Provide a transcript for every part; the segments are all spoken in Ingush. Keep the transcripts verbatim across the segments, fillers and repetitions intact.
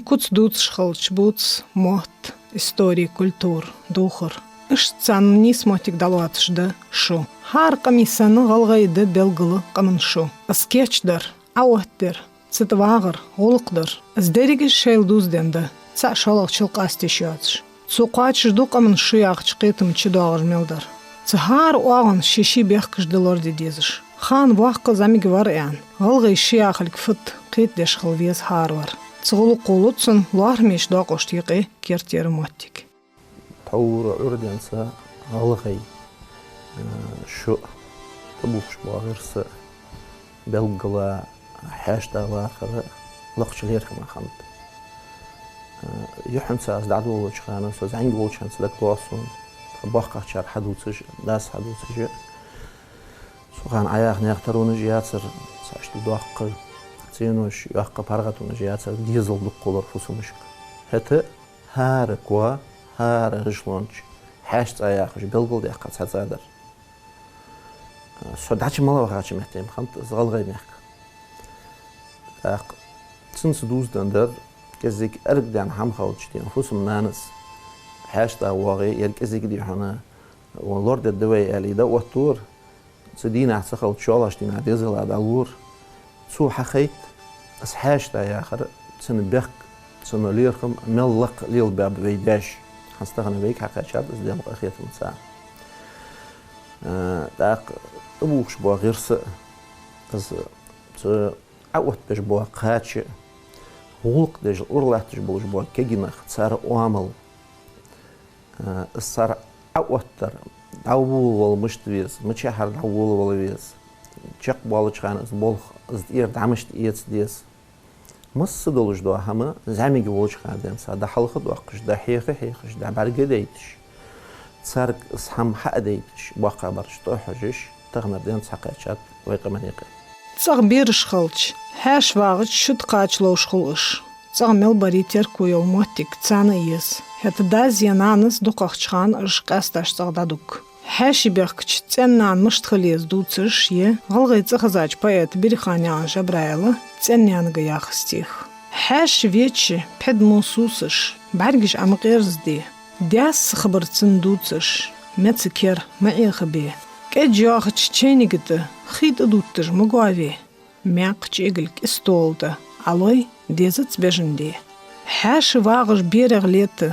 Куц дувцаш хилча, бувц мотт, истори, культура, духар. Иштта царна нийса моттиг дӀалоацаш да шу. ХӀара къамий санна гӀалгӀай да белггала къаман шу. Из кийчдар, Ӏооттадар, цу тӀа вагӀар, гӀулакх дар. Из деррига шоайла дувзаденна да, цаӀ шоллагӀчул къасташ йоацаш. Цо кхоачаш да къаман шу яхача кхетама чудоагӀаш мел дар. Цу хӀара оагӀон ший-ший бехкаш да лораде дезаш. Хана воккха зӀамига вар аьнна, гӀалгӀай шу яхилга фуд кхетадеш хила веза хӀаравар. Цу гӀулакхо лу цунна лоархӀамеча доакъошта юкъе керттера моттиг. Тхьовра Ӏуйранна гӀалгӀай, э, шу тӀабувхаш бола гӀирс белггала хьаьша-да вахар лакхача лерхӀаме хиннад. Э, юххьанца аз дӀадолалуча хана, со зӀамига волча хана дагадоагӀа сона, тха боккхагӀчар хьадувцаш, дас хьадувцаш, цу хана Ӏаяха наьха таронаш яцар, цхьа иштта доккха ценош, йоккха паргӀатонаш яцар, дезал дукха хулар фусамашка. ХӀаьта хӀара коа, хӀара гӀишлонча хьаьша-цӀа яхаш белгалдаьккха цхьа цӀа дар. Со дӀачу мел вахача метте-м хиннад из ГӀалгӀай мехка. ТӀаккха цунца дувзаденна дар, кӀезига эргаденна хӀама хилча, дий хьона, фусам-нанас хьаьша-тӀа воагӀе, ер кӀезига, дий хьона, лорадергда вай аьле, дӀаоттавора. Цу дийнахьа ца хилча, шоллагӀча дийнахьа дезала дӀалора. Цо хьахайт, из хьаьша-тӀа яхар, цун бехк, цун лерхӀам мел лакха лелабаьб вай даьша. ХӀанз тахан вайга хьакхаьчад из, Даьла къахетамца. Э, тӀаккха тӀабувхаш бола гӀирс, из цу Ӏооттабеш бола кхача, гӀулакх деш, ура латташ болаш бола кегий нах, цар оамал, э, из цар Ӏооттадар, дӀаволавала мишта веза, мичахьара дӀаволавала веза, чакхбоалача хана из болх, из тӀера дӀа мишта эца деза. Масса долаш дола хӀама зӀамига волча хана денз дӀахьалхадоаккхаш, дӀахьеха-хьехаш, дӀабӀаргадайташ, царга из хӀама хьадайташ, боккхагӀбараш тӀахьожаш, таханара денз хьакхаьчад вай къаман юкъе. ЦӀагӀа бераш хилча, хьаьша вагӀача шу тӀа кхача ловш хул уж. ЦӀагӀа мел барий терко йола моттиг царна а еза. ХӀаьта дас е нанас дукхагӀча хана уж къаьсташ цӀагӀа дӀадуг. Хьаьший бехкача цӀен-нана мишта хила еза дувцаш я гӀалгӀай цӀихезача поэта Бириханаькъан Жабраила «ЦӀен-наьнага» яха стих. Хьаьша веча, пхьид мо сусаш, бӀаргаш Ӏа ма къерзаде, даьсса хабар цунна дувцаш, меца кер ма Ӏехабе, кӀеж йоахача чайнига тӀа хий тӀадувтташ ма гоаве, маькх чӀегилг истола тӀа Ӏа лой, дезац бежан де. Хьаьша вагӀаш берех лета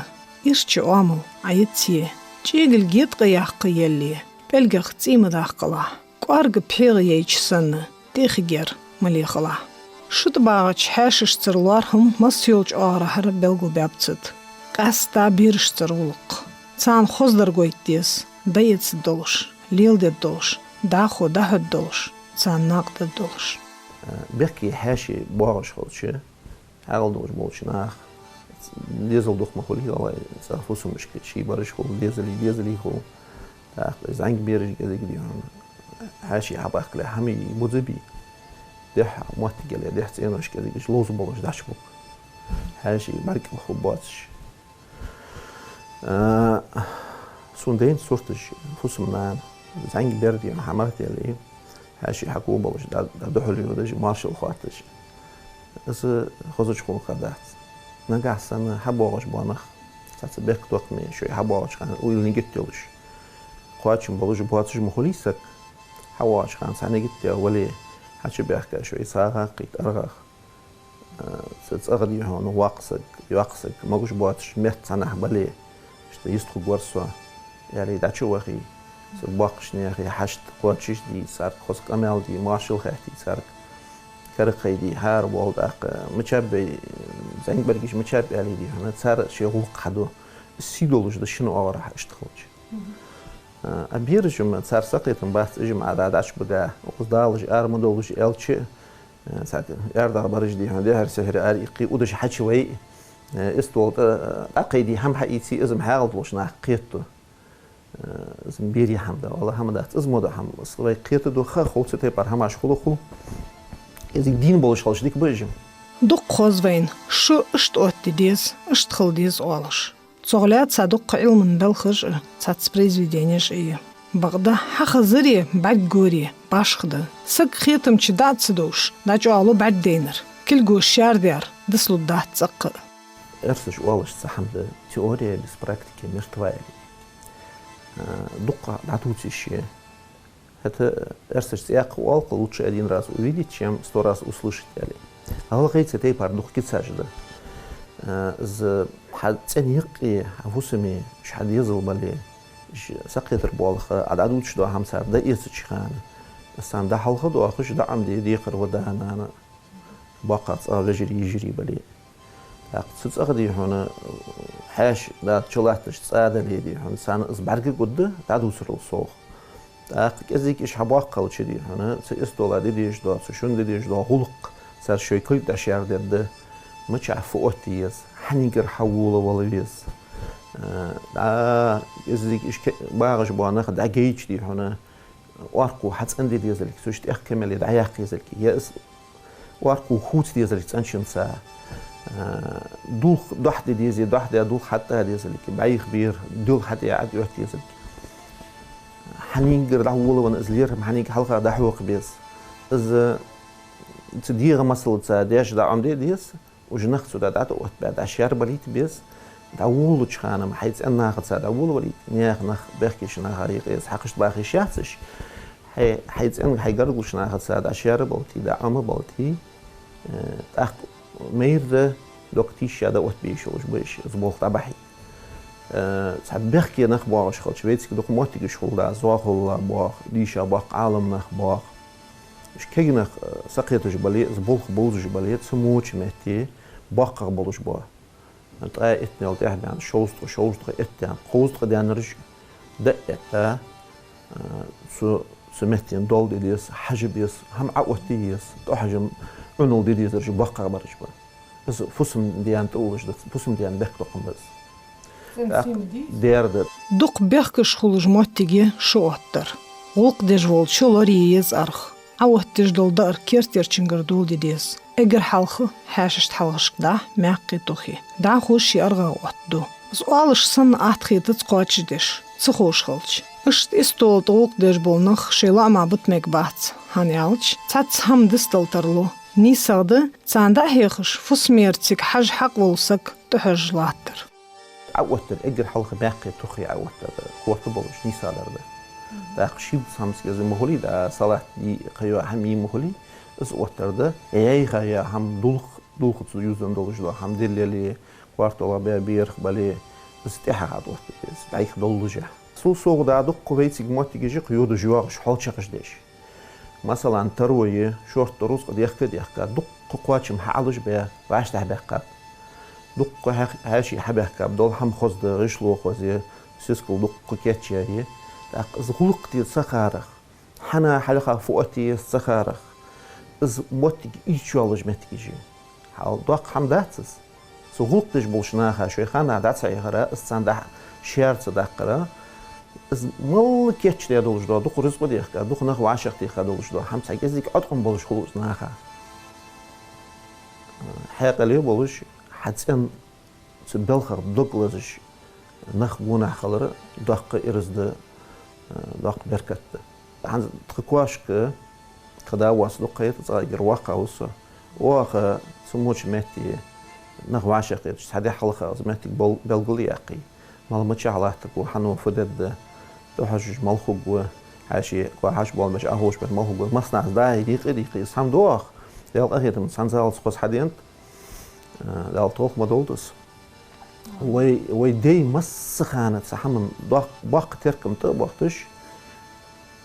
ирча оамал Ӏа йицъе, чӀегилг еткъа яккха елле, пӀелгах цӀий ма даккхалахь, кӀоарга пхьегӀа яйча санна, тӀехьа гер ма лехалахь. Шу тӀа багӀача хьаьшашцара лоархӀам масса йолча оагӀорахьара белгалбаьб цу тӀа. Къаьстта берашцара гӀулакх. Царна хоза дар гойтта деза, дӀаэцаргдолаш, леладергдолаш, дӀахо дӀахьоргдолаш, царна накъадаргдолаш. Бехке хьаьший боагӀаш хилча, хьаькъал долаш болча наха дезал дукха ма хулий, валлахӀи, цар фусамашка ший бараш хул, дезалий, дезалий хул. ТӀаккха зӀамига бераш кӀезига, дий хьона, хьаьший хьабахкале хӀама е, буза бе, дехьа моттигал е, дехьа цӀенош кӀезигаш ловза болаш дӀачубуг. Хьаьший бӀарг кӀалхарбоацаш. А, сона дайнад сурташ, фусам-нана, зӀамига бер, дий хьона, хьамахделе, хьаьший хьакхо болаш, дӀа-, дӀадухьал йодаш, моаршал хоатташ. Из хозача хана дац. Нагахьа санна хьабоагӀаш бола нах, цхьацца бехктокхаме, шоай хьабоагӀача хана уйла нигат йолаш, кхоачам болаш, боацаш ма хулий саг. ХьавоагӀача хана цхьа нигат а вале, хьачубаьхка шоай сагӀа кхийтта аргӀах. Э, цу цӀагӀа, дий хьона, воккха саг, йоккха саг, могаш боацаш метта цхьаннахьа бале, иштта йистхургвар со, аьле, дӀачувахе, цу боккхача наьха хьашт кхоачашде, царга хоза къамаьл де, моаршал хаьтте царга, кара кхайде, хӀара вола тӀаккха, мичаб вай, зӀамига берригаш мичаб аьле, дий хьона, цар шоай гӀулакх хьаду, сий долаш да шин оагӀорахьа иштта хилча. Э, а бераш-м, цар сакхетам бац, уж-м Ӏа дӀа-, дӀачубига, укхаза далаш, ара ма довлаш аьлча, э, цхьа аьрдагӀа бараш, дий хьона, дехьара-сехьара ара иккхе, удаш хьачувайе, э, истола тӀа, э, дӀакхайде хӀама хьаийце, из-м хьаькъал долча наха кхетаду. Э, из-м берий хӀама да, валлахӀи, хӀама дац, из мо да хӀама. Из вайга кхетаду, ха хул, цу тайпара хӀамаш хул, хул. Из дийна болаш хилча дика ба уж-м. Дукха хоза вайна, шу иштта оттаде деза, иштта хила деза оалаш. Цох лаьца дукха Ӏилман белхаш а, цхьацца произведенеш а я. Бакъда, хьахазаре, бӀаргагоре башха да. Саг кхетамча дӀа а ца довш, дӀачӀоагӀлу бӀаргадайнар. Кулгаш шаьрдаьр дицлургдац цӀаккха а. Эрсаша оалаш цхьа хӀама да: теория без практики мертва, аьле. Э, дукха дӀадувца йиш я. ХӀаьта эрсаша цӀаькха оал-кх: «Лучше один раз увидеть, чем сто раз услышать», аьле. ГӀалгӀай цу тайпара дукха кицаш да. Э, из хьа цӀен юкъе, хьа фусаме, уж хьа дезал бале, уж сакхетар болх, Ӏа дӀадувцаш дола хӀама цар дӀаэцача хана, из царна дӀахьалха доахаш, дӀа Ӏомаде декхар ва да-нана, боккхагӀа цӀагӀа вежарий, йижарий бале. ТӀаккха цу цӀагӀа, дий хьона, хьаьша дац чулатташ цӀа дале, дий хьона, царна из бӀаргагургда дӀадувцарал совгӀа. ТӀаккха кӀезига уж хьабоаккхалча, дий хьона, цу истола де дезаш дола, цу шун де дезаш дола гӀулакх цар шоай кулг тӀа шаьрдергда. Мичахьа фу оттае еза, хьанигара хьавола вала веза. Э, дӀа кӀезига уж ке-, багӀаш бола нах дӀагойча, дий хьона, оаркхо хьацӀенде дезалга, цу уж тӀех кемале дӀаяккха езалга, е из оаркхо хувца дезалга цӀенчунца, э, дулх дохьа де дезе, дохьа де дулх хьатӀа дезалга, бӀайха бера дулх хьатӀа Ӏад оьтта езалга. Хьанигара дӀаволавенна из лерхӀам хьаниг хьалха дӀахьокха беза. Из цу дегӀа масалца деш дӀа Ӏомаде деза. Уж нах цу тӀа дӀатӀаоттабаь, дӀашаьрбалийта беза, дӀаволалуча хана-м хьай цӀен нахаца дӀаволавалийта, наьха нах, бехкача наха юкъе из хьакхашта баха йиш яц уж. Хьай, хьай цӀен, хьай гаргарча нахаца дӀашаьрбалийта, дӀа Ӏомабалийта, э, тӀаккха майра дог тийша дӀаоттабе йиш йолаш ба уж, из болх дӀабахьийта. Э, цхьа бехке нах боагӀаш хилча, вайцига дукха моттигаш хул да, зоахалол боагӀа, дийша боккха Ӏаламнах боагӀа. Уж кегий нах, э, сакхеташ бале, из болх бовзаш бале, цу моча метте боккхагӀа болаш бола, ткъаь иттанел тӀехьа баьнна, шовзткъа, шовзткъа итт даьнна, кховзткъа даьннараш дӀа а этта, э, цу, цу метте доал де деза, хьажа беза, хӀама Ӏооттае еза, тӀахьожам, Ӏунал де дезараш боккхагӀа бараш ба. Из фусам-даьна тӀаулаш да, фусам-даьна бехктокхам ба из. ТӀаккха дера да. Дукха бехкаш хулаш моттиге шу оттадар. ГӀулакх деш волчо лорае еза аргӀа. Ӏооттадеш дола даар кертерчунгара доладе деза. Эггара хьалха хьаьшашта хьалхашка дӀа маьккхе тухе. ДӀахо ший аргӀагӀа оттаду. Из оалаш санна атта хетац кхоачашдеш, ца ховш хилча. Иштта истола тӀа гӀулакх деш бола нах шоай лоӀамах бита мегаргбац, хӀана аьлча цхьацца хӀама дицдала тарлу. НийсагӀа да царна дӀахьехаш, фусамера цига хьажа хьакъ вола саг тӀахьожаш латтар. Ӏооттадар эггара хьалха маьккхе тухе Ӏооттадар, корта болаш нийсагӀа дар да. ТӀаккха шийбац хӀама кӀезига ма хулий, дӀа салат де, кхыйола хӀама е ма хулий, из оттадар да. Яйха я хӀама дулх, дулхаца юзан долаш дола хӀама дилла яле, кортола бе берх бале, из тӀехьагӀа дӀаоттаде деза, дӀайха доллашехь. Цул совгӀа да дуккха вайцига моттигаш я-кх йодаш, йоагӀаш, хьоалчагӀаш деш. Масала, таро я, шортта рузкъа дехка а дехка, дуккха кхоачам хьаалаш бе, вӀаштӀехьа баьккхаб. Дуккха хьа-, хьаьший хьабаьхкаб, дола хӀама хоза да, гӀишло хоза я, сискал дуккха кийчъяьй. ТӀаккха из гӀулакх де ца харах, хьанна хьалха фу оттае еза ца харах, из моттиг ийрча йоаллаш моттигаш я. Хьал доккха хӀама дац из. Цу гӀулакх деш болча наха шоай ханнахьа дӀа ца Ӏехара, из царна дӀа-, шаьра ца даккхара, из мел кийчдаь долаш дола, дукха рузкъа дехка, дукха нах вӀашагӀтеха долаш дола хӀама цхьа кӀезига Ӏоткъам болаш хул из наха. Хьаькъале болаш, хьа цӀен цу балхах дог лазаш нах гонахьа хилар доккха ираз да, доккха беркат да. ХӀанз тха коашка, кхы да-воаца дукха хета, цкъа эггара воккхагӀа ва со. Оаха цу моча метте нах вӀашагӀкхеташ, цхьа ди хьалха из моттиг бел-, белгалъяьккхе. Мала мичахьа латтаргва, хьан фу дергда, тӀахьожаш мала хургва, хьаьший кхы хьаьша болх беш, Ӏоховшабеш мала хургва. Массанахьа дӀа-хьа дийкъа а дийкъе, из хӀама доагӀа. Даьла къахетамца, цхьан залаца хоза хьаденад, Дала толхаш ма долда из. Вай, вай дай массахана цу хӀаман доккх-, боккха теркам тӀа а боахийташ,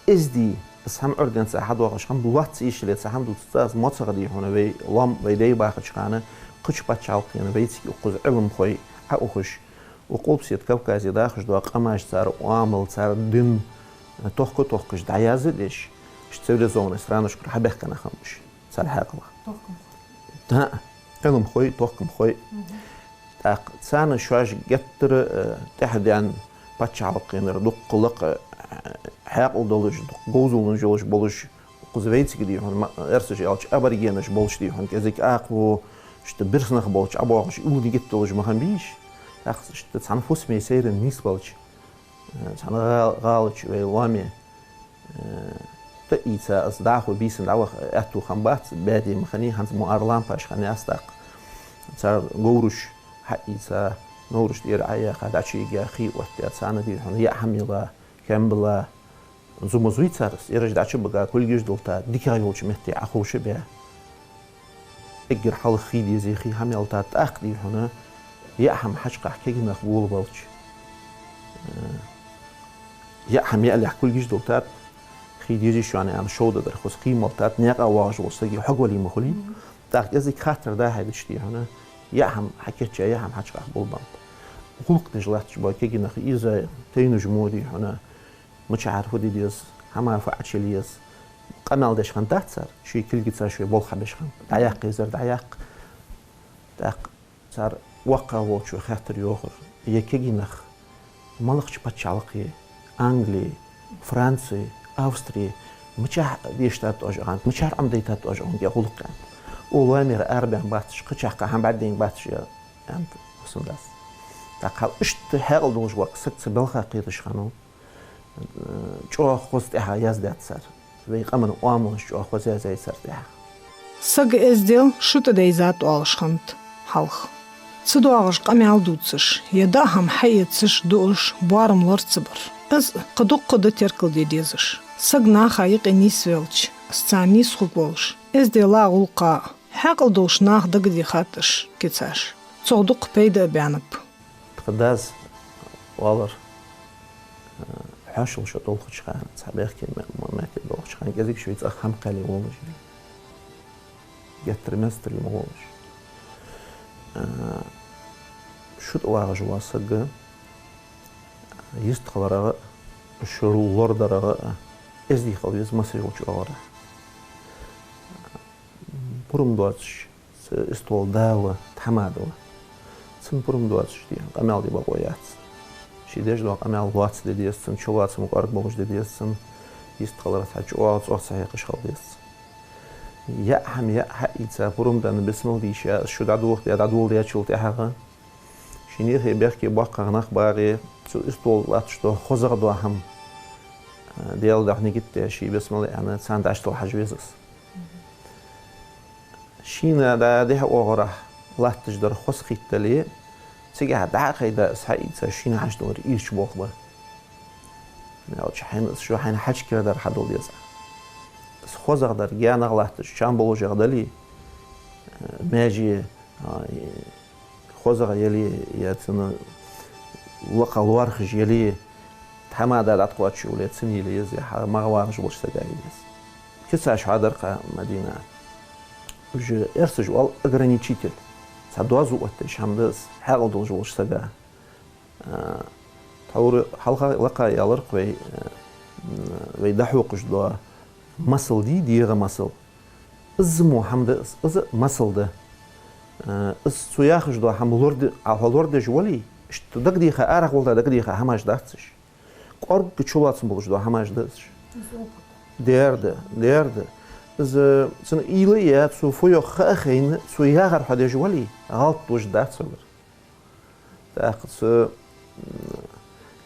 эздий, из хӀама Ӏуйренца хьадоагӀаш хӀама лоацца йиш яле, цу хӀама дувцац аз. МоцагӀа, дий хьона, вай лоам, вай дай бахача хана, кхыча паччахьалкхена вайцига укхаза Ӏилманхой Ӏоухаш, укх Къулбаседа Кавказе дахаш дола къамаш, цар оамал, цар дин тохка-тохкаш дӀаязъеш, иштта цивилизованни странашкара хьабаьхка нах ба уж, цар хьаькъалах. ТӀа, Ӏилманхой, тохкамхой. ТӀаккха царна шоаш геттара, э, тӀехьа даьнна паччахьалкхенара дуккха лакха, э, хьаькъал долаш, дуккха говзалонаш йолаш болаш, укхаза вайцига, дий хьона, ма-, эрсаша аьлча, аборигенаш болаш, дий хьона, кӀезига акхо, иштта бирса нах болча ӀобоагӀаш, уйла-нигат долаш ма хиннабий уж. ТӀаккха иштта цхьан фусаме сайранна нийсбелча, э, цхьан гӀа-, гӀала чу вай лоаме, э, Тӏаийца аз дӏахо бийсан дӏаваха аьттув хиннабац, баьде ма хиннай, хӏанз мо ара лампаш хиннаяц тӏаккха. Цар говраш хьаийца, новраш тӏера Ӏояьха, дӏачуйига хий оттадаь, царна, дий хьона, яа хӏама йила, хӏама била, зумаз вий цар, ераш дӏачубига, кулгаш дулта, дикагӏа йолча метте Ӏоховшабаь. Эггара хьалха хий дезе, хий хӏама ялта, тӏаккха, дий хьона, яа хӏама хьачукхахьа кегий нах гулбелча. Э, яа хӏама ялехь кулгаш дултад, хий дезе шоана аьнна шовда дар, хоза кхий малтад, наькъа воагӏаш волча сага хьогвале ма хулий. Мгм. Тӏаккха кӏезига хаттар дӏахьедича, дий хьона, яа хӏама хьакийчъяь, яа хӏама хьачукхахьа гулбеннаб. Гӏулакх деш латташ бола кегий нах из тайнаш мо, дий хьона, мичахьара фу де деза, хӏама фу Ӏочуйила еза. Къамаьл деш хиннадац цар, шоай кулгаца шоай болх хьабеш хиннаб. Дӏаяккха езар дӏаяккха. Тӏаккха цар воккхагӏа волчо хаттар йоахар: е кегий нах малагӏча паччахьалкхе, Англи, Франци, Австри, мичахьа дешад оаш, аьннад, мичахьара Ӏомадайтад оаш, аьннад, е гӏулакх, аьннад. Укх лоамера арабаьнна бац уж, кхычахьа хӏама бӏаргадайна бац уж, аьннад, хӏусамдас. Тӏаккха хьал иштта хьаькъал долаш вола саг цу балха кхеташ хиннав. Э, чӏоагӏа хоза тӏехьа яздаьд цар. Вай къаман оамалаш чӏоагӏа хоза язъяьй цар тӏехьа. Сага эздел шу тӏа дайзад оалаш хиннад хьалха. Ца доагӏаш къамаьл дувцаш, е даа хӏама хьаэцаш дуаш боарам лора ца бар. Из кхы дукха да теркалде дезаш. Саг наха юкъе нийсвелча, из царна нийса хургволаш, эздела а, гӏулакха а хьаькъал долаш нах дагадехад уж кицаш. Цох дукха пайда а баьннаб. Тха дас оалар, э, хьоашалгӏа шо долхача хана, цхьа бӏаьхке ме-, ме-, метте долхача хана, кӏезига шоай цӏагӏа хӏама кхаьле волаш, геттара меза тӏара ма волаш. Э, шу тӏа вагӏаш вола саг йистхиларах а, шу лорадарах а эздий хила веза масса йолча оагӏорахьа. Пурам доацаш, цу истола да ва, тхьамада ва. Цунна пурам доацаш, дий хьона, къамаьл де бокъо яц. Ше деш дола къамаьл лоацца де деза цунна, чулоацам, кӏоарга болаш де деза цунна, йистхиларах цхьа чӏоагӏа цӏогӏа ца хьекхаш хила деза цунна. Яа хӏама яа хьаийца, пурам денна, бисмал дийша, шу дӏадохадаь, дӏадоладаьчул тӏехьагӏа ший наьха бӏаьхке боккхагӏа нах багӏе, цу истола тӏа латташ дола хозагӏа дола хӏама, э, Даьла духьа нигат даь, ше бисмал аьнна, царна дӏачудала хьажа веза из. Шийна дӏа дехьа оагӏорахьа латташ дар хоза хийтта дале, цигахьа дӏа а хайда из хьаийца, шийна хьачудалар ийрча болх ба. Аьлча хьайна из шу хьайна хьачукхера дар хьадала деза. Из хозагӏа дар, гаьнагӏа латташ, чам болашагӏа дале, э, маьже, а, хозагӏа яле, е цунна лакха лоархӏаш яле, тхьамада дӏатӏакхоачаш йоле, цунна йила еза, е хьа магӏа вагӏаш волча сага йила еза. Кицаш хьадар-кха, Мадина. Уж эрсаша оал ограничитель. Цхьа доазув оттадеш хӏама да из хьаькъал долаш волча сага. А, тхьовра хьалха-лакха аьлар-кх вай, а, вай дӏахьокхаш дола масал дий, дегӏа масал. Из мо хӏама да из, из масал да. А, из цо яхаш дола хӏама лораде-, Ӏа хьо лорадеш вале, иштта дагадеха, арахьа гӏолла дагадеха хӏамаш дац уж. Кӏоарга чулоацам болаш дола хӏамаш да уж. Дера да, дера да. Из цунна уйла а яь, цо фу йоах ха а хайна, цо яхар хьо деш вале, гӏалат деш дац хьогара. Тӏаккха цу, м,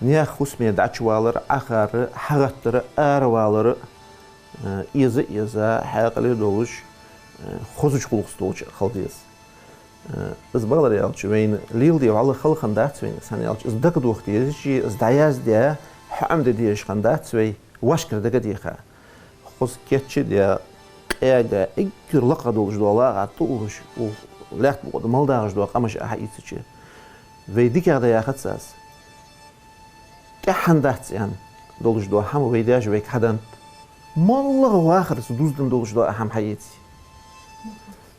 наьха хӏусаме дӏачувалар, Ӏохар, хьагӏаттар, аравалар, э, эза-эза, хьаькъале долаш, э, хозача гӏулакхаца долча хила деза. Э, из балар аьлча, вайна леладе валла хала хиннадац вайна, сана аьлча, из дагадоха дезача, из дӏаяздаь, хьаӏомаде дезаш хиннадац вай, вайшкара дагадеха. Хоза кийчдаь, къаьга, эггара лакха долаш дола лагӏа тӏауллаш, укх лаьтта букъа тӏа мел дагӏаш дола къамаш Ӏохьаийцача, вай дикагӏа да яхац аз. Тӏехьа дац аьнна долаш дола хӏама вай даьша вайга хьаденнад. Моллагӏа вахарца дуздан долаш дола хӏама хьаэце.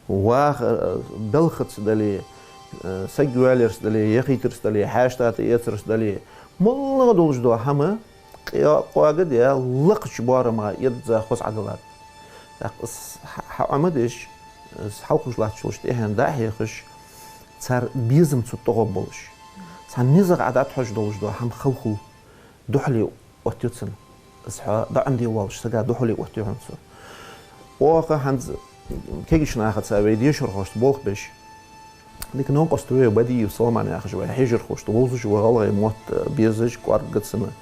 Ваха, э, балхаца дале, э, саг йоалаярца дале, яхийтарца дале, хьаьша-тата эцарца дале, моллагӏа долаш дола хӏама къа-, къоага а даь, лакхача боарамах эзза хоза Ӏодиллад. Тӏаккха из хьа-, хьаӏомадеш, из хьалкхувш латтача хӏамашта тӏехьенна дӏа а хьехаш, цар безам цу тӏа гӏоргболаш. Цхьа низагӏа Ӏа дӏатӏахьожаш долаш дола хӏама хала хул, духьале оттаю цунна. Из хьо дӏаӏомаде воаллача сага духьале оттаю хьона цо. Оаха хӏанз кегийча нахаца вай дешархошца болх беш, дика новкъост ва вай, Бадиев Салман яхаш вай хьежархошта вовзаш ва, гӏалгӏай мотт безаш, кӏоарга цунна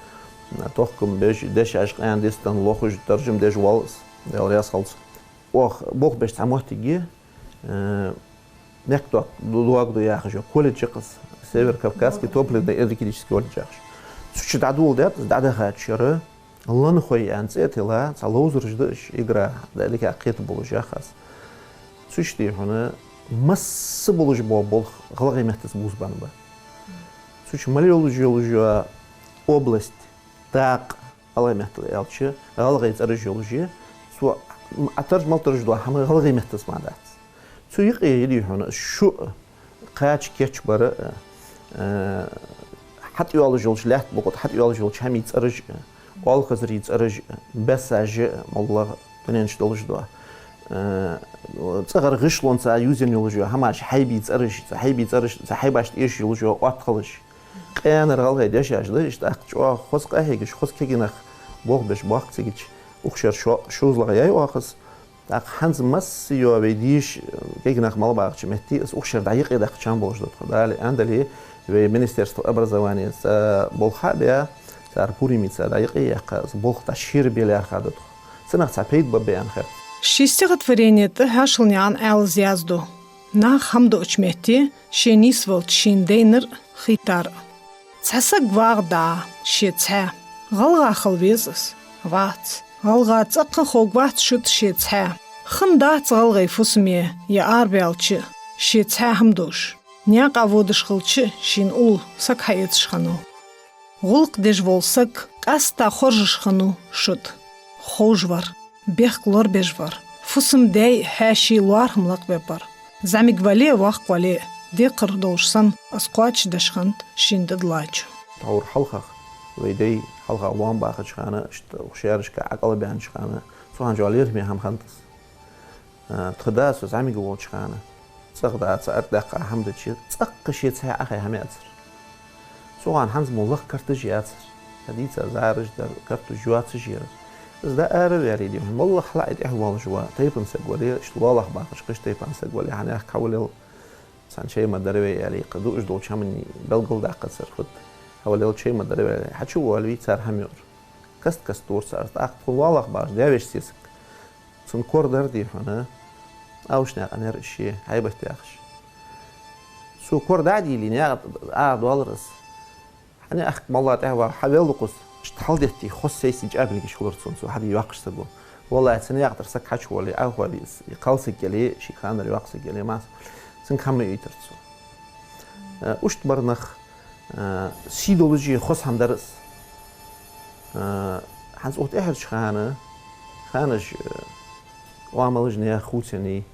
Тохкам беш, дешаш къаьна дистан лохаш, таржам деш вола из, Даьла раьза хилва цунна. Оаха болх беш цхьа моттиг я, э, мехка дог ду, дог ду яхаш йола колледж я-кх из, Северо-Кавказский топливно-энергетический колледж яхаш. Цу чу дӀадоладаьд из, дӀадахача шера Ланхой аьнна цӀи а тилла, цхьа ловзараш да уж, игра, дӀа дика кхетам болаш яхаш. Цу чу, дий хьона, масса болаш бола болх гӀалгӀай меттаца бувзабаьнна ба. Цу чу мел йолаш йола область, дакъа, гӀалгӀай меттала аьлча, гӀалгӀай цӀераш йолаш я, цу Ӏатарж-малтарж дола хӀама гӀалгӀай меттаца мара дац. Цу юкъе, дий хьона, шу кхача кийчбар, э, хьатӀайоалаш йолча лаьтта букъа тӀа хьатӀайоалаш йолча хӀамий цӀераш, оалхазарий цӀераш, бесаш, моллагӀа дунен чу долаш дола, э, цӀагӀара гӀишлонца юзаенна йолаш йола хӀамаш, хьайбий цӀераш, цу хьайбий цӀераш, цу хьайбашта эшаш йолаш йола отталгӀаш. Къаьнара гӀалгӀай дешаш да уж, тӀаккха чӀоагӀа хоза къахьегаш, хоза кегий нах болх беш боахк цига, укх шера шо-, шозлагӀа яьй оаха из. ТӀаккха хӀанз масса йола вай дийша кегий нах мел багӀача метте из укх шера дӀа юкъе даккха чам болаш да тхо. Дала аьннадале, вай Министерство образования цу болх хьа а баь, цар пурамца дӀа юкъе яьккха, из болх дӀа шера бе лаьрхӀа да тхо. Цунах цхьа пайда ба бе аьнна хет. Ший стихотворени тӀа Хьашалнаькъан Ӏаьлас язду: нах хӀама дуача метте ший нийсвелча шийна дайнар а, хийттар а. Цхьа саг вагӀа дӀа ше цхьаь, гӀалгӀа хила веза из, вац. ГӀалгӀа цӀаккха ховргвац шуьта ше цхьаь. Хиннадац гӀалгӀай фусаме, е арабаьлча а, ше цхьаь хӀама дуаш. Наькъа водаш хилча а, шийна улл саг хьаэцаш хиннав. ГӀулакх деш вола саг къаьстта хоржаш хиннав шуьта. Ховш вар, бехк лорабеш вар. Фусам-даьй хьаьший лоархӀам лакхбаьб бар. ЗӀамига вале а, воккха вале а, декхар долаш санна, из кхоачашдеш хиннад шийна дӀадилла чу. Тхьовра хьалхагӀа, вай дай хьалхагӀа лоам бахача хана, иштта укх шаьрашка Ӏокъалабаьннача хана, цу хана чӀоагӀа лерхӀаме хӀама хиннад из. А, тха да со зӀамига волча хана, цӀагӀа даца аргдаккха хӀама дича, цӀаккха ше цхьаь Ӏохайна хӀама яцар. Цу хана хӀанз мо лаха карташ яцар. Хьадийца зӀараш дар, карташ йоацаш яр. Из дӀа ара а ваьле, дий хьона, моллагӀа хьалаьа тӀехвоалаш ва, тайпан саг вале, иштта лоалахьа бахаш кхыча тайпан саг вале, хьанехк хьавалел, цхьан чай ма дарра вай аьле, кхы дуаш долча хӀаманна белгалдаккхацар хӀаьта. Хьавалел, чай ма дарра вай аьле, хьачувоалаве, цар хӀама йора. Каст-каста дора цар, тӀаккха тхона лоалахьа бахаш даь-веший сесаг. Цун кор дар, дий хьона, Аушнаькъан яр из ше, хьайбат яхаш. Цо кор дӀа а дийле, наькъа тӀа Ӏодоалар из. Хьанаьхк моллагӀа тӀехвала, хьавел дукхус, иштта хьалдетте, хоза сесаг чӀоагӀа билгиш хулар цунна, цо хьаде йоаккхаш саг ва. Валлахьи, цу наькъа тӀара саг хьачувоале, Ӏохайна из, кхалсаг яле, ший ханара йоаккхача саг яле, масса, цунга хӀама ма ойтар цо. Э, иштта бар нах, э, сий долаш а хоза хӀама дар из. Э, хӀанз укх тӀехьарча хана, ханаш, э, оамалаш наьха хувцаеннай,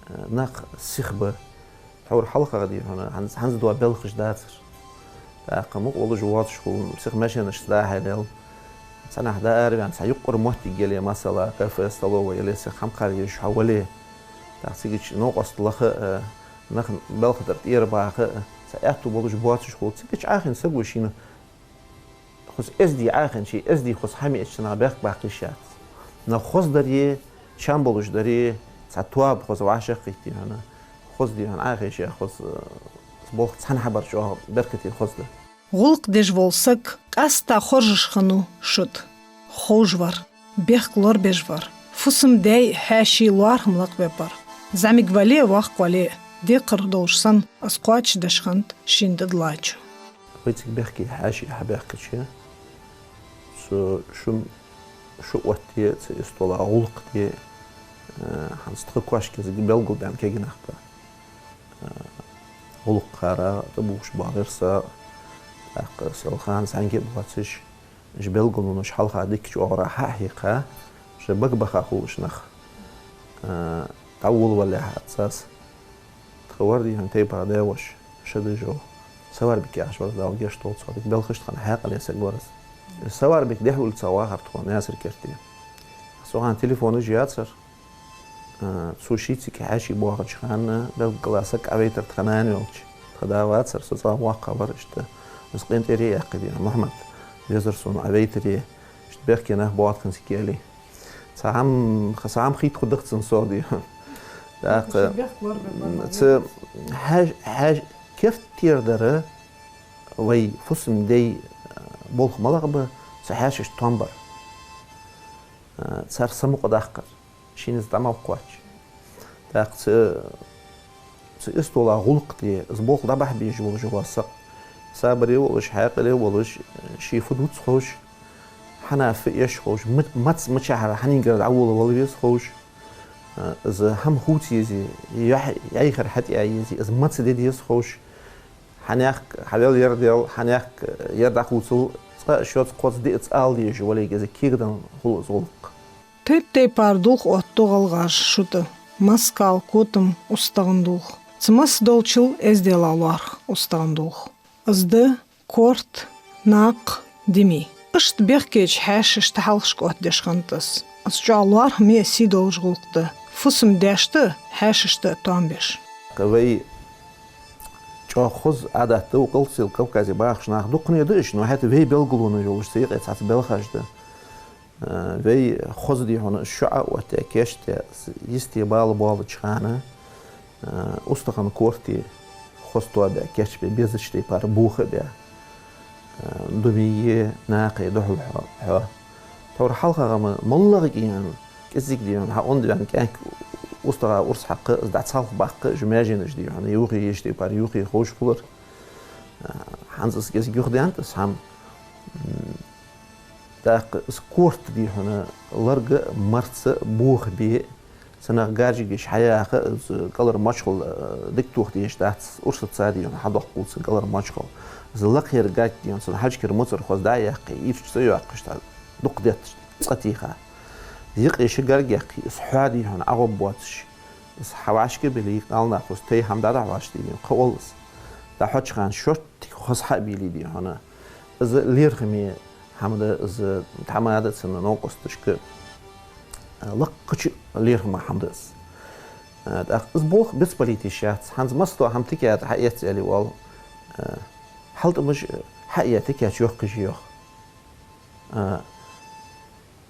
э, нах сиха ба. Тхьовра хьалхагӀа, дий хьона, хӀанз, хӀанз дола белхаш дацар. ТӀаккха мукъа волаш воацаш хул, сиха машенашца дӀа-хьа лел. Цхьаннахьа дӀаараваьнна, цхьа юкъара моттиг яле, масала, кафе, столовая яле, сиха хӀама кхаьра езаш хьо вале. ТӀаккха цигача новкъост лаха а, нах белха тӀара тӀера баха а, цхьа аьттув болаш боацаш хул. Цигача Ӏохайна саг ва шийна, хоза эздий Ӏохайна, ший эздий хоза хӀама эцача нах бехк баккха йиш яц. Но хоза даре, чам болаш даре, цхьа тоаба хоза вӀашагӀкхийтте хьона, хоза, дий хьона, Ӏохайша, хоза, э, болх цхьана хьабар чӀоагӀа беркате, хоза да. ГӀулакх деш вола саг къаьстта хоржаш хиннав шуьта. Ховш вар, бехк лорабеш вар. Фусам-даьй хьаьший лоархӀам лакхбаьб бар. ЗӀамига вале а, воккха вале а, декхар долаш санна, из кхоачашдеш хиннад шийна дӀадилла чу. Вай цига бехке хьаьший хьабаьхкача, цу шун шу отте, цу истола гӀулакх де, э, хӀанз тха коа кӀезига белгалдаьнна кегий нах ба. Э, гӀулакх кхаьра тӀабувхаш боагӀар со, тӀаккха селхан цхьанне а боацаш, уж белгалонаш хьалха дикача оагӀорахьа хьа а хьекха, уж бага баха хулаш нах, э, дӀаволавалалехьа цас. Тха вар, дий хьона, тайпан даь-воша, Шадыжов Саварбик яхаш вар, Дала гешт долда цох, дика белхаш тӀа хинна хьаькъале саг вар из. Саварбик дехьа улица вахар тхо, Наьсар-Керте. Цу хана телефонаш яцар. Э, цо ший цига хьаьший боагӀача хана белггала саг Ӏовайтар тха нана йолча. Тха да вацар, со цӀагӀа воккха вар, иштта. Из къинтӀера яьккхай, дий хьона, Мухьмад везар сона, Ӏовайтаре, иштта бехке нах боагӀа тха цига аьле. Цхьа хӀама, цхьа хӀама хийтта хургда-кх цунна со, дий хьона. ТӀаккха цу хьаьш-, хьаьш-, керттера дар, вай фусам-даьй болх малагӀа ба, Цу хьаьшашта тоам бар. А, цар самукъадаккхар, шийна из дӀа мел кхоачаш. ТӀаккха цу, цу истола гӀулакх де, из болх дӀабахьа безаш волаш вола саг, сабаре волаш, хьаькъале волаш, ший фу дувц ховш, хьанна фу эш ховш, ма-, маца мичахьара хьанагара дӀаволавала веза ховш, а, из хӀама хувца езе, яхь-, яхар хьатӀаяь езе, из маца де деза ховш, хьанехк хьавел ер дел, хьанехк ер дӀахувцал, цкъа а шозза кхозза диъазза ала дезаш вале, из кегадан хул из гӀулакх. Тайп-тайпара дулх оттаду гӀалгӀаша шун тӀа: масса кхал, котам, устагӀан дулх. Цу масса долчул эздела лоархӀ устагӀан дулх. Из да корта, накха, дими. Иштта бехкеча хьаьшашта хьалхашка оттадеш хиннад из. Из чӀоагӀа лоархӀаме а сий долаш гӀулакх да, фусам-даьшта а, хьаьшашта а тоам беш. Вай чӀоагӀа хоза Ӏадат да укх Къилбаседа Кавказе бахача наха, дукхане да уж, но хӀаьта вай белгалонаш йолаш цу юкъе цхьацца белхаш да. Э, вай хоза, дий хьона, шоаш а оттадаь, кийчдаь, йисте бала боалача хана, э, устагӀан корте хоза тоабаь, кийчбаь, безача тайпара боха а баь, э, думи е накха е духьал хьо-, хьо. Тхьовра хьалхагӀа-м моллагӀа кӀезига, дий хьона, кӀезига, дий хьона, хьа онда ваьнна кӀаьнк устагӀа урс хьакха, из дӀа цхьалха баккха, уж маьженаш, дий хьона, юхе еш тайпара, юхе ховш хулар. Э, хӀанз из кӀезига юхадаьннад из хӀама. М, ТӀаккха из корта, дий хьона, ларга а, марца а, боха бе а, цунах гаржигаш хьаяха а, из кӀалхара мочхал, э, дика тоха дезаш дац, урсаца, дий хьона, хьадоаккхалца кӀалхара мочхал. Из лакхера гарга, дий хьона, цун хьалхашкара муцӀар хоза дӀа а яьккхе, ирча цӀа йоаккхаш, дӀа дукха детташ, цӀа тийха. Юкъе ши гарга яьккхе, из хьоа, дий хьона, ӀогӀоргбоацаш, из хьа вӀашка а билле, кӀалнах хоза тайпа хӀама дӀадахьош, дий хьона, кхы а волл из. ДӀахьоча хана шорттига хоза хьа а бийле, дий хьона, из лерхӀаме хӀама да из, тхьамада цун новкъосташка, э, лакхача лерхӀаме хӀама да из. Э, тӀаккха из болх бицбалийта йиш яц. ХӀанз масса дола хӀама тика тӀа хьаэц аьле оал, э, хьалтӀамаш, э, хьа а яь, тика тӀа йохкаш йоах. Э,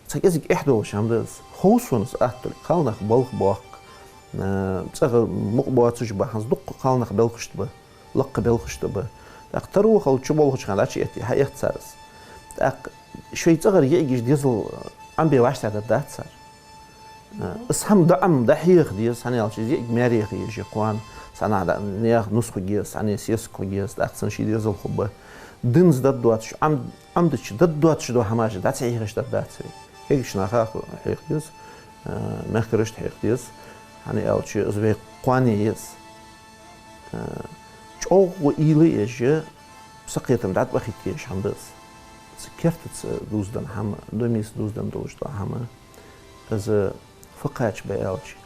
цхьа кӀезига эхь долаш хӀама да из. Хов сона из атта долга, кхалнах балха боаккх, э, цӀагӀа мукъа боацаш ба, хӀанз дукха кхалнах белхашта ба, лакха белхашта ба. ТӀаккха таро хилча чуболхача хана дӀачуэтте, хьаэц цар из. ТӀаккха шоай цӀагӀара йиӀигаш дезал Ӏомабе вӀаштӀехьдаргдац цар. Э, из хӀама дӀа Ӏома, дӀахьеха деза, хӀана аьлча из йиӀиг маьре яха еза кхоана, цхьаннахьа дӀа наьха нус хургья, цхьанне сесаг хургья, тӀаккха цунна ший дезал хургба. Динца даргдоацаш, Ӏом-, Ӏомадича даргдоацаш дола хӀамаш дӀа ца хьехаш даргдац вай. Кегийча наха хьеха деза, э, мехкарашта хьеха деза, хӀана аьлча из вай кхоане я из. Э, чӀоагӀа уйла еш, сакхетам дӀатӀабахийта езаш хӀама да из. Цу кертаца дувзаденна хӀама, домица дувзаденна долаш дола хӀама, из фу кхача ба аьлча,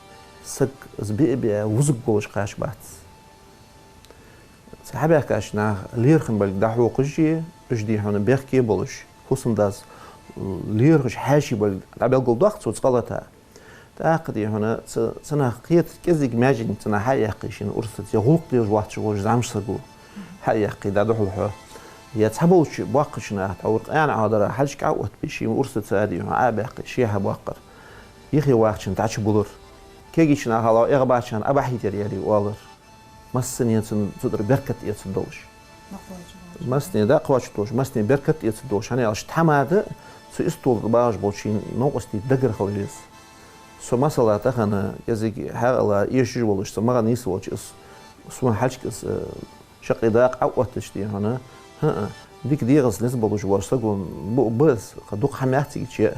саг из биа-биа вузаргволаш кхача бац. Цу хьабаьхкача наха лерхӀам болга дӀахьокхаш а, уж, дий хьона, бехке болаш, фусам-дас лерхӀаш хьаьший болга дӀабелгалдоаккх цо цкъа-лата. ТӀаккха, дий хьона, цу, цу наха кхетар кӀезига маьженга цу наха хьа а яьккхе, шийна урсаца е гӀулакх деш воацаш волча зӀамсаго хьа а яьккхе, дӀадухьал хьо. Е цхьаболча боккхача наха, тхьовра къаьна Ӏодара, хьалхашка Ӏооттабе, шийна урсаца, дий хьона, Ӏо а баьккхе, ший хьа боаккхар. Юхе вахачоа дӀачубулар. Кегийча наха лаьгӀа эгӀабахачарна Ӏобахьийтар яле оалар. Массане цун цу тӀара беркат эцаргдолаш. Массане дакъа кхоачаргдолаш, массане беркат эцаргдолаш, хӀана аьлча тхьамада цу истола тӀа багӀаш болча ший новкъостий дагара хила веза. Со, масала, тахан кӀезига хьаькъал эшаш волаш, со магӀа нийсвелча, из сона хьалхашка из, э, шаккхе дакъа Ӏооттача, дий хьона, хӀаа, дика дегӀаца низ болаш вола саг ба, ба из, кхы дукха хӀама яц цига чу.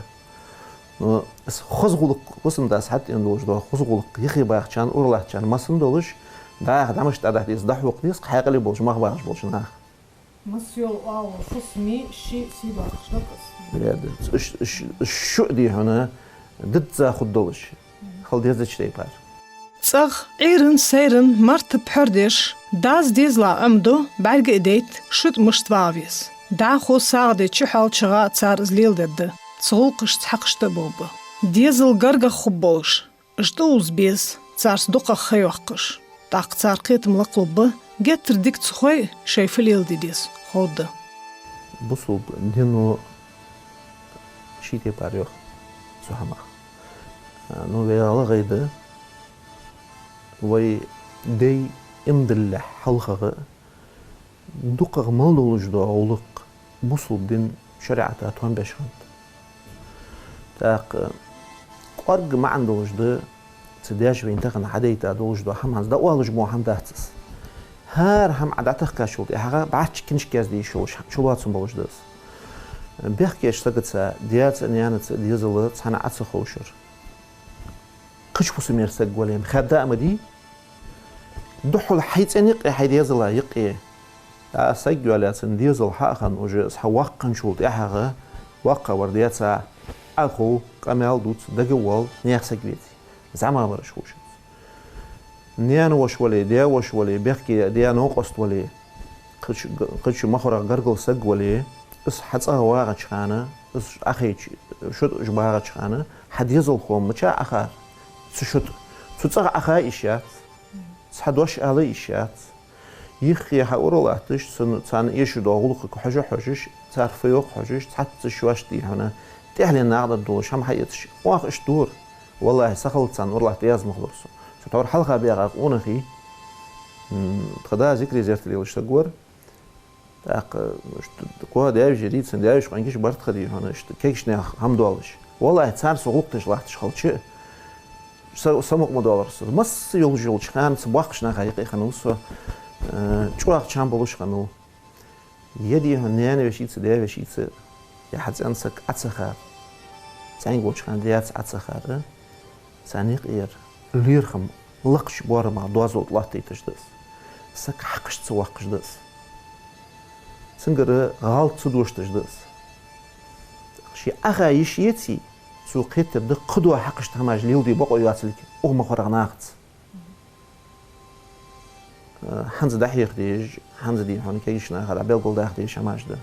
Но из хоза гӀулакх, фусам-дас хьатӀадена долаш дола хоза гӀулакх юхе бахачарна, ура латтачарна массане долаш, дӀахо дӀа мишта дӀадахьа деза, дӀахьокха деза, хьаькъале болча, мах багӀаш болча наха. Масса йола оагӀув фусаме ший сий доаккхаш да-кх из. Беда. Уж, уж, уж шу а, дий хьона, дизза хургдолаш хила дезача тайпара. ЦӀагӀа Ӏуйран, сайран, марта пхьор деш, дас дезала Ӏомаду, бӀарга а дайта, шун тӀа мишта вагӀа веза. ДӀахо сагӀа деча хьоалчагӀа цар из леладергда, цу гӀулакхашца хьакхашта а болх ба. Дезал гаргагӀа хургболаш, уж тӀаувза беза, царца дукхагӀа ха йоаккхаш. ТӀаккха цар кхетам лакхлургба, геттара дика ца хой, шоай фу леладе деза ховргда. Бусалба дино ший тайпара йоах цу хӀамах. А, ну, вай гӀалгӀай да, вай дай иман диллалехь хьалхагӀа дукхагӀа мел долаш дола гӀулакх бусалба дин шариӀата товш хиннад. ТӀаккха кӀоарга маӀан долаш да, цу даьша вайна тахан хьадайта долаш да, хӀама хӀанз дӀаоалаш мо хӀама дац из. ХӀара хӀама Ӏа дӀатахкачул тӀехьагӀа бӀарчча книжка язде йиш йолаш чулоацам болаш да из. Бехке сагаца, даьца, наьнаца дезал цхьана Ӏа ца ховшар. Кхыча фусамера саг вале, хаьдда а ма дий. Духхьал хьай цӀен юкъе, хьай дезала юкъе. А саг вале, цун дезал хьа а хинна уже, из хьа воккха хинначул тӀехьагӀа, воккха вар даьца, Ӏа хов, къамаьл дувца, дага а воал, наьха саг веце. ЗӀамагӀа вараш ховшац. Наьна воша вале, даь воша вале, бехке даь новкъост вале, кхыча, кхыча мехкарах гаргара саг вале, из хьа цӀагӀа вагӀача хана, из Ӏахайча, шуд уж багӀача хана, хьа дезалхо мича Ӏахар? Цу шуд, цу цӀагӀа Ӏаха йиш яц, цхьа дош ала йиш яц. Юххе хьа ура латташ, цун, царна эшаш дола гӀулакхага хьожа хьожаш, цар фу йоах хьожаш, цхьацца шоашта дий хьона, тӀехьленна нагӀа долаш хӀама хьаэцаш, оаха иштта дора. ВаллахӀи, са хилалца царна ура латта язмах лур со. Со тхьовра хьалха баьгӀа къонахий, м, тха да зикри зерат лелаш саг вар. ТӀаккха, ш-, т-, т-, кхо даь-вежарий, цун даь-веший къонгаш бар тха дий хьона, иштта кегийча наьха хӀама доаллаш. ВаллахӀи, цар со гӀулакх деш латташ хилча, са, са мукъа ма доаллар со. Масса йолаш йолча хана цу боккхача наха юкъе хиннав со, э, чӀоагӀа чам болаш хиннав. Е дий хьона наьна вешийца, даь вешийца, е хьа цӀен саг Ӏа ца хар, цхьанне волча хана даьца Ӏа ца хар, царна юкъера лерхӀам лакхача боарамах доазол тӀа латтийташ да из. Саг хьакхашта ца воаккхаш да из. Цунгара гӀалат ца дошташ да из. Ше Ӏаха йиш еце, цо кхетар да, кхыдола хьакхашта хӀамаш леладе бокъо йоацилга укх мехкарча нахаца. Э, хӀанз дӀахьеха дезаш, хӀанз дий хьона кегийча наха дӀабелгалдаха дезаш хӀамаш да.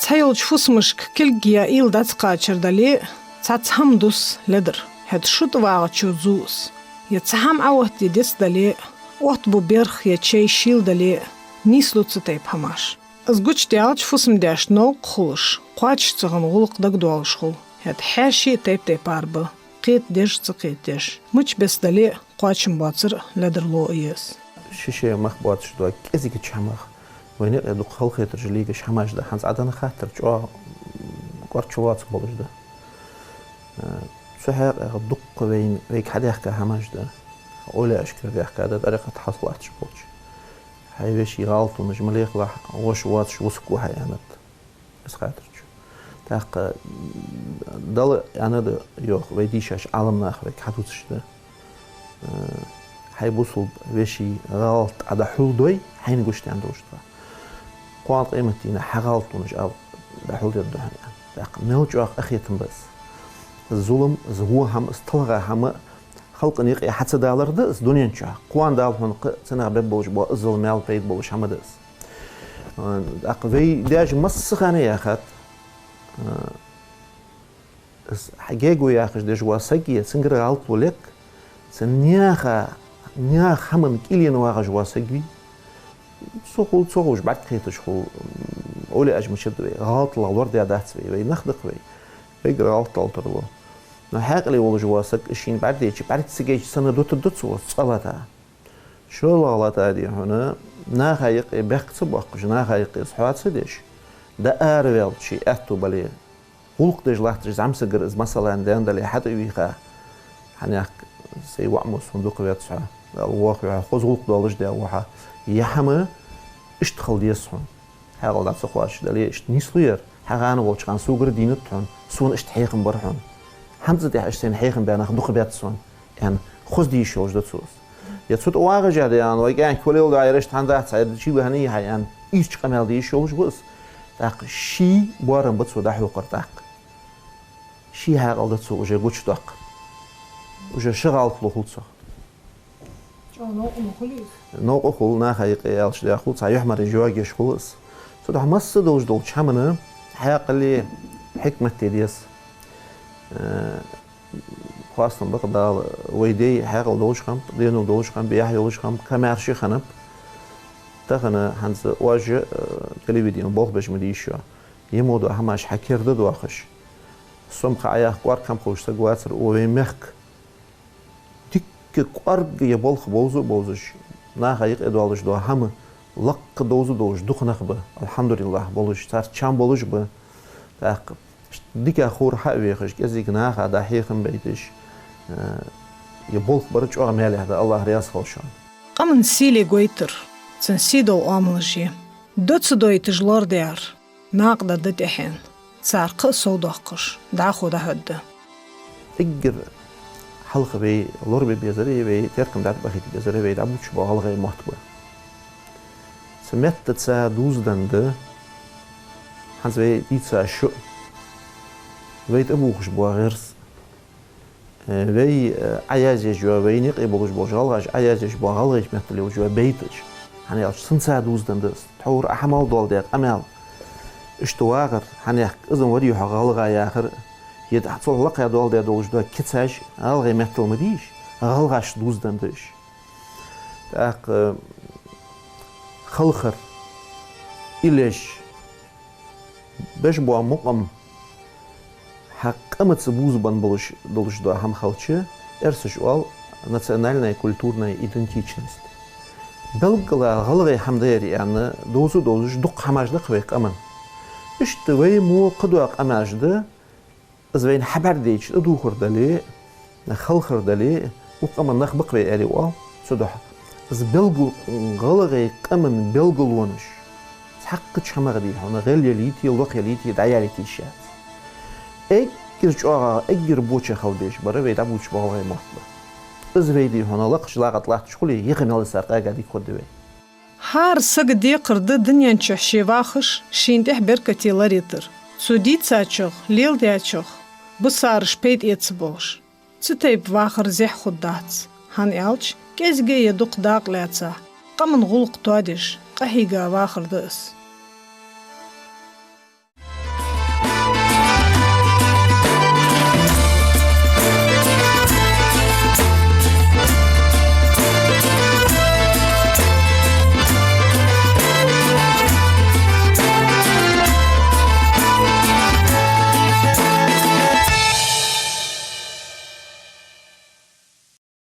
Цхьа йолча фусамашка кулг е уйла дӀа ца кхачар дале, цхьацца хӀама дус ледара, хӀаьта шуд вагӀачо зу из. Е цхьа хӀама Ӏооттаде деза дале, оттабу берх е чай шийла дале, нийслу цу тайпа хӀамаш. Из гучадаьлча фусам-даьшта новкъа хулаш, кхоачашца гӀан гӀулакх дагадоалаш хул, хӀаьта хьаьший а тайп-тайпара ба, кхетадеш а, ца кхетадеш а. Мича беса дале а, кхоачам боацар ледара лоӀа еза. Ши-ши мах боацаш дола кӀезигача хӀамах вайна юкъе дукха халахетараш лелаш хӀамаш да. ХӀанз Ӏа денна хаттар чӀоагӀа, м, кӀоарга чулоацам болаш да. Э, цу хьакъехьа дукха вайна, вайга хьадаьхка хӀамаш да. Овлияашкара даьхка да, тӀарикъат хьалха латташ болча. Хьай веший гӀалатонаш ма лехалахь, воша воацаш вусаргва хьо, аьннад. Из хаттар чу. ТӀаккха Дала аьннад йоах, вай дийшача Ӏаламнаха вайга хьадувцаш да. Э, хьай бусалба веший гӀалат Ӏа дӀахьулдой, хьайна гучадаьнна долаш да. Кхоана къематдийнахьа хьа гӀалатонаш Ӏа дӀахьулдергда хьона, аьнна. ТӀаккха мел чӀоагӀа къахетам ба из. Из зулам, из во хӀама, из талха хӀама халкъа юкъе хьа ца далар да из дунен чу. Кхоана Дала хьона кхы а цунах бергболаш бола иззал, маьл, пайда болаш хӀама да из. Э, тӀаккха вай даьша массахана яхад, э, из хьа гега ва яхаш деш вола саг е, цунгара гӀалат лу лек, цу наьха, наьха хӀаман кӀийлен вагӀаш вола саг вий. Цо хул, цо ховш, бӀарг кхеташ хул, м, овлияаш мичад вай, гӀалатал лорадаь дац вай, вай нах да-кх вай. Вайгара гӀалатал тарлу. Но хьаькъале волаш вола саг шийна бӀаргадайча, бӀарг ца гайча санна дутаргда цо, цкъа лата. ШоллагӀа лата дий хьона, наха юкъе бехк ца боаккхаш, наха юкъе из хьоа ца деш, дӀаараваьлча, аьттув бале, гӀулакх деш латташ зӀамсагара из масала даьнна дале, хьатӀавийха, хьанехк сай воӀ мо сона дукха вец хьо, Дала вохаве хьо, хоза гӀулакх долаш даь ва хьо, е хӀама иштта хила деза хьона. Хьаькъал дӀа ца кхоачаш дале, иштта нийслу ер, хьа гӀана волча хана согара дийнад хьона, сона иштта хьехам бар хьона. ХӀанз тӀехьа иштта сайна хьехам баь нах дукха бац сона, аьнна, хоза де йиш йолаш да цо из. Е цу тӀа вагӀаш а да, аьнна, вай кӀаьнк хулел да, ер иштта хӀана дац, ер чийла хӀана йий хьа, аьнна, ийрча къамаьл де йиш йолаш ва из. ТӀаккха ший боарам ба цо дӀахьокхар тӀаккха. Ший хьаькъал да цо уже гучадоаккхар. Уже ши гӀалат лу хул цох. ЧӀоагӀа новкъа ма хулий из? Новкъа хул, наха юкъе аьлча дехул, цхьа юхьмараш йоагаш хул из. Цудухьа масса долаш долча хӀаман хьаькъале, хьикмате деза. Э, хоастам ба-кх Дала, вай дай хьаькъал долаш хиннаб, денал долаш хиннаб, яхь йолаш хиннаб, камаьрша хиннаб. Тахан хӀанз оаш, э, телевидене болх беш ма дий шо. Е мо дола хӀамаш хьа керда доахаш. Со-м кхы Ӏаяха кӀоарга хӀама ховш саг вацар, укх вай мехка дикка кӀоарга е болх бовза а бовзаш, наха юкъе доаллаш дола хӀама лакха довза а довзаш дукха нах ба, алхьамдулиллахӀ, болаш, царца чам болаш ба. ТӀаккха дика ховр хьа а вехаш, кӀезига наха дӀахьехам байташ, э, е болх бар чӀоагӀа маьлехь да, АллахӀ раьза хилва шоана. Къаман сийле гойтар, цун сий дола оамалаш я. Ди ца дойташ лорадаьр, накъадаргда тӀехьен, цар кхы а совдоаккхаш, дӀахо дӀахьоргда. Эггара хьалха вай лорабе безари, вай теркам дӀатӀабахийта безари, вай дӀабувцаш бола гӀалгӀай мотт ба. Цу меттаца дувзаденна да хӀанз вай дийца шо, вай тӀабувхаш бола гӀирс, э, вай, э, Ӏоязъеш йола, вайна юкъе болаш болча гӀалгӀаша Ӏоязъеш бола гӀалгӀайча меттала йолаш йола байташ. ХӀана аьлча цунца дувзаденна да из. Тхьовра а хьа мел доаладаь къамаьл, иштта вагӀар, хӀана яхка, из ма варий хьо гӀалгӀа яхар, е цул лакхе доаладаь долаш дола кицаш гӀалгӀай меттала ма дий уж, гӀалгӀашца дувзаденна да уж. ТӀаккха, э, халхар, иллеш, беш бола мукъам, хьа къамаца бувзабенна болаш, долаш дола хӀама хилча, эрсаша оал национальная культурная идентичность. Белггала гӀалгӀай хӀама да ер аьнна, довза а довзаш, дукха хӀамаш да-кх вай къаман. Иштта вай мо кхыдола къамаш да, из вайна хьабӀаргадайча, тӀадувхар дале, халхар дале, укх къаман нах ба-кх вай аьле оал цудухьа. Из белгал-, гӀалгӀай къаман белгалонаш цхьаккхача хӀамах, дий хьона, гӀелъялийте, лохъялийте, дӀаялийте йиш яц. Эггара чӀоагӀагӀа, эггара боча хила безаш бар вай дӀабувцаш бола гӀалгӀай мотт ба. Из вай, дий хьона, лакхача лагӀа тӀа латташ хуле, юха мел цар къаьга дика хургда вай. ХӀара сага декхар да дунен чухь ше вахаш, шийна тӀехьа беркате лораийтар. Цо дийцачох, леладечох бусараш пайда эца болаш. Цу тайпа вахар зехьа хургдац, хӀана аьлча кӀезига е дукха дакъа лаьца, къаман гӀулакх тоадеш, къахьийга вахар да из.